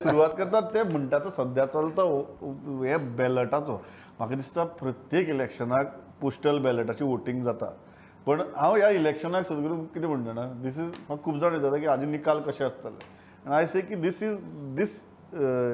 सुरवात करतात ते म्हणटा तो सद्या चलता हे बॅलटाचो. म्हाका दिसता प्रत्येक इलेक्शनाक पोस्टल बॅलटाची वोटींग जाता, पण हांव ह्या इलेक्शनाक सदगुरू कितें म्हणटा ना, this is म्हाका खूब जाण विचारता की हाजे निकाल कशे आसतले, आनी I से की this is this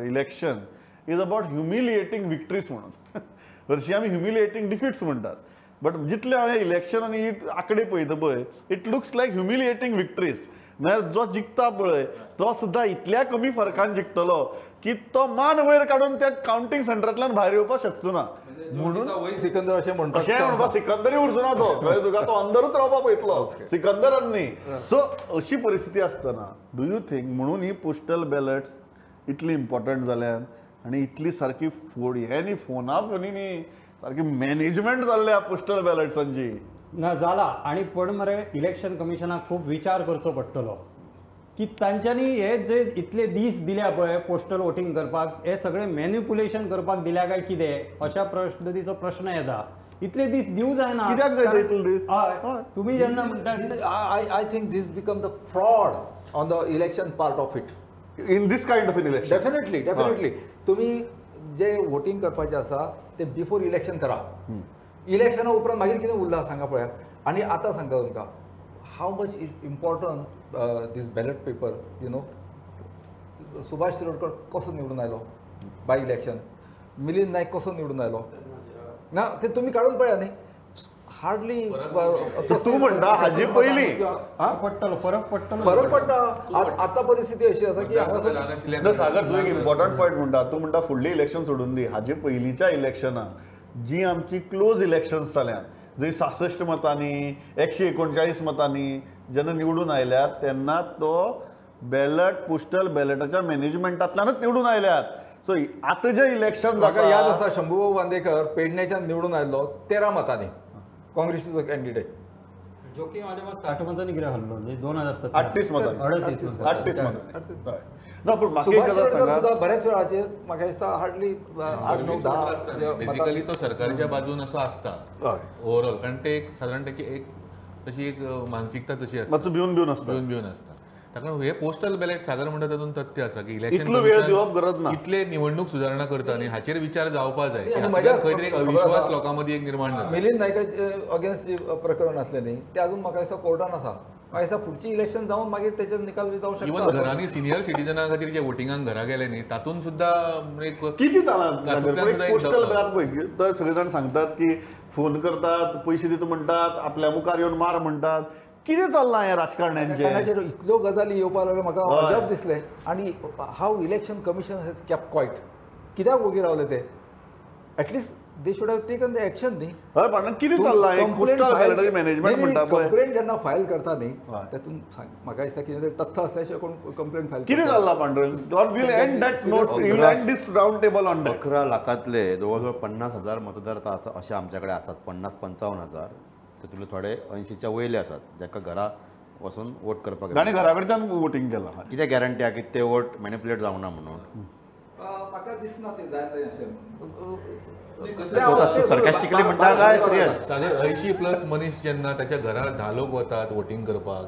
election is about humiliating victories म्हणून. हरशीं आमी ह्युमिलिएटींग डिफिट्स म्हणटात, बट जितले हांवें इलेक्शन आनी आंकडे पळयता पळय, it looks like humiliating victories. म्हळ्यार जो जिखता पळय तो सुद्दां इतल्या कमी फरकान जिखतलो की तो मान वयर काडून त्या कावंटींग सेंटरांतल्यान भायर येवपाक शकचो ना. म्हणून सिकंदर अशें म्हणटा, अशें म्हणपाक सिकंदरी उरचो ना तो, कळ्ळें तुका, तो अंदरूच रावपाक पळयतलो सिकंदरान न्ही. सो अशी परिस्थिती आसतना do you think म्हणून ही पोस्टल बॅलट्स इतली इम्पॉर्टंट जाल्यान आनी इतली सारकी फोड हे न्ही फोना फोनी न्ही सारकी मॅनेजमेंट जाल्ल्या पोस्टल बॅलट्सांची ना जाला. आनी पण मरे इलेक्शन कमिशनाक खूब विचार करचो पडटलो की तांच्यांनी हे जे इतले दीस दिल्या पळय पोस्टल वोटींग करपाक, हे सगळे मॅन्युपुलेशन करपाक दिल्या काय कितें अशा पद्दतीचो प्रश्न येता. इतले दीस दिवं जायना, कित्याक जाय इतले दीस? हय, तुमी जेन्ना म्हणटा I think this become the fraud on the election part of it in this kind of an election. Definitely definitely तुमी जे वोटींग करपाचें आसा ते बिफोर इलेक्शन करा, इलेक्शना उपरांत मागीर कितें उरलां सांगा पळया. आनी आतां सांगता तुमकां how much is important this ballot paper, you know. Subhash Shirodkar कसो निवडून आयलो बाय इलेक्शन, मिलिंद नायक कसो निवडून आयलो ना ते तुमी काडून पळया न्ही. हार्डली तूं म्हणटा हाजे पयलीं पडटलो फरक, पडटलो फरक पडटा. आतां परिस्थिती अशी आसा की हांगा सागर तूं एक इम्पॉर्टंट पॉयंट म्हणटा, तूं म्हणटा फुडलें इलेक्शन सोडून दी, हाजे पयलींच्या इलेक्शनाक जी आमची क्लोज इलेक्शन्स जाल्यात जंय 66 मतांनी 139 मतांनी जेन्ना निवडून आयल्यात तेन्ना तो बॅलट पोस्टल बॅलटाच्या मॅनेजमेंटांतल्यानूच निवडून आयल्यात. सो आतां जें इलेक्शन म्हाका याद आसा शंभूभाऊ बांदेकर पेडण्याच्यान निवडून आयलो 13 मतांनी, काँग्रेसीचो कॅन्डिडेट. जोकीम आलेमाव 60 मतांनी कितें हरलो 2017 38 मतांनी, 38 मतांनी. ना पूण म्हाका एक गजाल सांगा, सुद्दां बऱ्याच वेळाचेर म्हाका दिसता हार्डली 8, 9, 10 बेसिकली तो सरकारच्या बाजून असो आसता ओवरऑल, कारण ते एक सादारण त्याची एक तशी एक मानसिकता तशी आसता, मातसो भिवन भिवन आसता, भिवन भिवन आसता. ताका हे पोस्टल बॅलेट सागर म्हणटा तातूंत तथ्य आसा की इलेक्शन इतलो वेळ दिवप गरज ना, इतले निवडणूक सुदारणा करता न्ही हाचेर विचार जावपा जाय. खंय तरी एक अविश्वास लोकां मदीं एक निर्माण जाला. मिलिंद नायकाचे अगेन्स्ट जे प्रकरण आसलें न्ही तें अजून म्हाका दिसता कोर्टान आसा. म्हाका दिसता फुडची इलेक्शन जावन मागीर तेचेर निकाल बी जावंक शकता. इवन घरांनी सिनियर सिटीजना खातीर जे वोटिंगाक घरा गेले न्ही तातूंत सुद्दां एक कितें जालां पोस्टल बॅलट पळय सगळे जाण सांगतात की फोन करतात, पयशे दिता म्हणटात, आपल्या मुखार येवन मार म्हणटात, कितें चल्लां हें राजकारण्यांचें? इतल्यो गजाली येवपाक लागल्यो म्हाका अजाप दिसलें. आनी how election commission has kept quiet, कित्याक वोगी रावले ते? At least they should have taken the action न्ही. हय, पण कितें चल्लां पोस्टल बॅलटाचें मॅनेजमेंट म्हणटा पळय, कंप्लेंट जेन्ना फायल करता न्ही तातूंत म्हाका दिसता कितें तरी तथ्य आसल्या शिवाय कोण कंप्लेंट फायल कितें चल्लां Pandurang? We'll end that note, we'll end this round table on that. 11 लाखांतले जवळ जवळ 50,000 मतदार आतां अशे आमच्या कडेन आसात, 50-55 हजार, तातूंतले थोडे 80च्या वयले आसात जाका घरा वचून वोट करपाक आनी घरा कडच्यान वोटींग केलां. कितें गॅरंटी आहा की ते वोट मॅनिपुलेट जावना म्हणून? म्हाका दिसना ते जायना अशें. सरकास्टिकली म्हणटा काय सिरियस? सागर 80+ मनीस जेन्ना ताच्या घरा 10 लोक वतात वोटींग करपाक,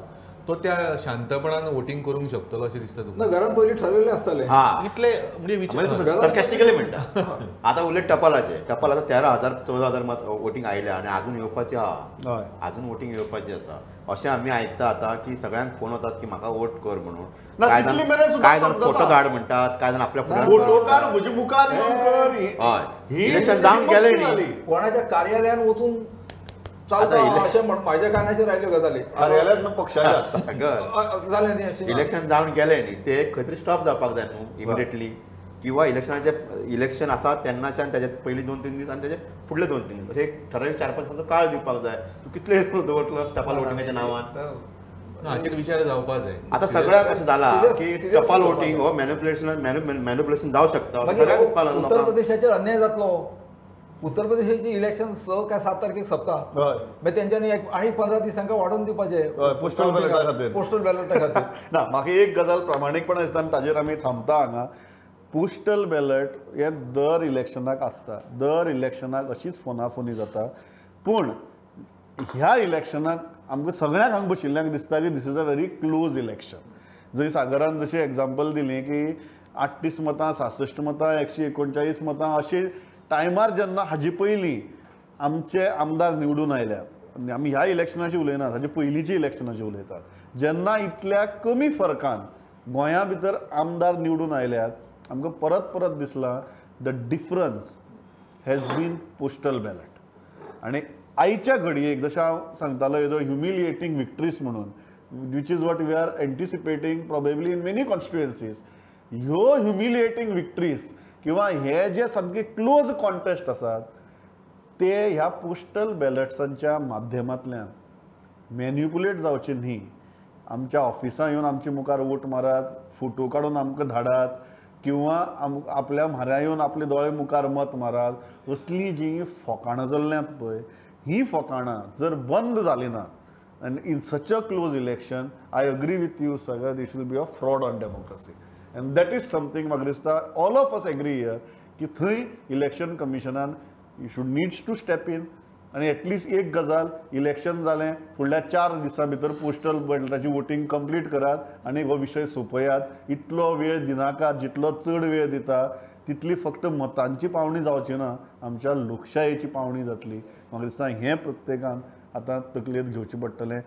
तो त्या शांतपणान वोटींग करूंक शकतलो अशें दिसता तुका? ना, घरान पयलीं ठरवलें आसतलें इतले म्हणजे विचार सरकास्टिकली म्हणटा. आतां उरले टपालाचे, टपाल आतां 13,000 14,000 मत वोटींग आयल्या आनी अजून येवपाची आहा, अजून वोटींग येवपाची आसा अशें आमी आयकता आतां की सगळ्यांक फोन वतात की म्हाका वोट कर म्हणून. कांय जाण फोटो धाड म्हणटात, कांय जाण आपल्या फोटो काड म्हजे मुखार येवन कर. हय, इलेक्शन जावन गेलें न्ही, कोणाच्या कार्यालयान वचून चलता अशें म्हण म्हाज्या कानाचेर आयल्यो गजाली. कार्यालयात पक्षाच्या जालें न्ही अशें इलेक्शन जावन गेलें न्ही ते खंय तरी स्टॉप जावपाक जाय न्हू इमिडिएटली, किंवा इलेक्शनाचे इलेक्शन आसा तेन्नाच्यान ताजे पयलीं 2-3 दीस आनी ताजे फुडले 2-3 दीस अशें एक ठरावीक 4-5 दिसांचो काळ दिवपाक जाय. तूं कितले दवरतलो टपाल वोटिंगाच्या नांवान? हाचेर विचार जावपाक जाय. आतां सगळ्याक अशें जालां की टपाल वोटींग हो मॅन्युपुलेशन जावं शकता. सगळ्याक दिसपाक लागलो उत्तर प्रदेशाचेर अन्याय जातलो. उत्तर प्रदेशाची इलेक्शन 6 काय 7 तारखेक सोंपता, मागीर तेंच्यांनी आनी 15 दीस तांकां वाडोवन दिवपाचे पोस्टल बॅलटा खातीर. पोस्टल बॅलटा खातीर ना, म्हाका एक गजाल प्रामाणीकपणान दिसता आनी ताजेर आमी थांबता हांगा. पोस्टल बॅलट हे दर इलेक्शनाक आसता, दर इलेक्शनाक अशीच फोनाफोनी जाता, पूण ह्या इलेक्शनाक आमकां सगळ्यांक हांगा बशिल्ल्यांक दिसता की this is a very close election. जंय सागरान जशें एग्जाम्पल दिलें की 38 मतां 66 मतां 139 मतां अशे टायमार जेन्ना हाजे पयलीं आमचे आमदार निवडून आयल्यात आनी आमी ह्या इलेक्शनाची उलयनात, हाजे पयलींची इलेक्शनाची उलयतात, जेन्ना इतल्या कमी फरकान गोंया भितर आमदार निवडून आयल्यात आमकां परत परत दिसलां the difference has been postal ballot. आनी आयच्या घडयेक जशें हांव सांगतालो येदो ह्युमिलिएटींग विक्ट्रीज म्हणून, which is what we are anticipating probably in many constituencies, ह्यो ह्युमिलिएटींग विक्ट्रीज किंवा हे जे सामके क्लोज कॉन्टेस्ट आसात ते ह्या पोस्टल बॅलट्सांच्या माध्यमांतल्यान मॅन्युपुलेट जावचे न्ही. आमच्या ऑफिसां येवन आमचे मुखार वोट मारात, फोटो काडून आमकां धाडात किंवा आपल्या म्हाऱ्या येवन आपले दोळे मुखार मत मारात, असली जी फोकाणां चल्ल्यांत पळय ही फोकाणां जर बंद जाली ना and in such a close election, I agree with you Sagar, this will be a fraud on democracy and that is something म्हाका दिसता all of us agree here की थंय इलेक्शन कमिशनान you should needs to step in आनी at least एक गजाल, election जालें फुडल्या 4 दिसां भितर पोस्टल बॅलटाची वोटींग कंप्लीट करात आनी हो विशय सोंपयात. इतलो वेळ दिनाकात, जितलो चड वेळ दिता तितली फक्त मतांची पावणी जावची ना, आमच्या लोकशायेची पावणी जातली. म्हाका दिसता हें प्रत्येकान आतां तकलेंत घेवचें पडटलें.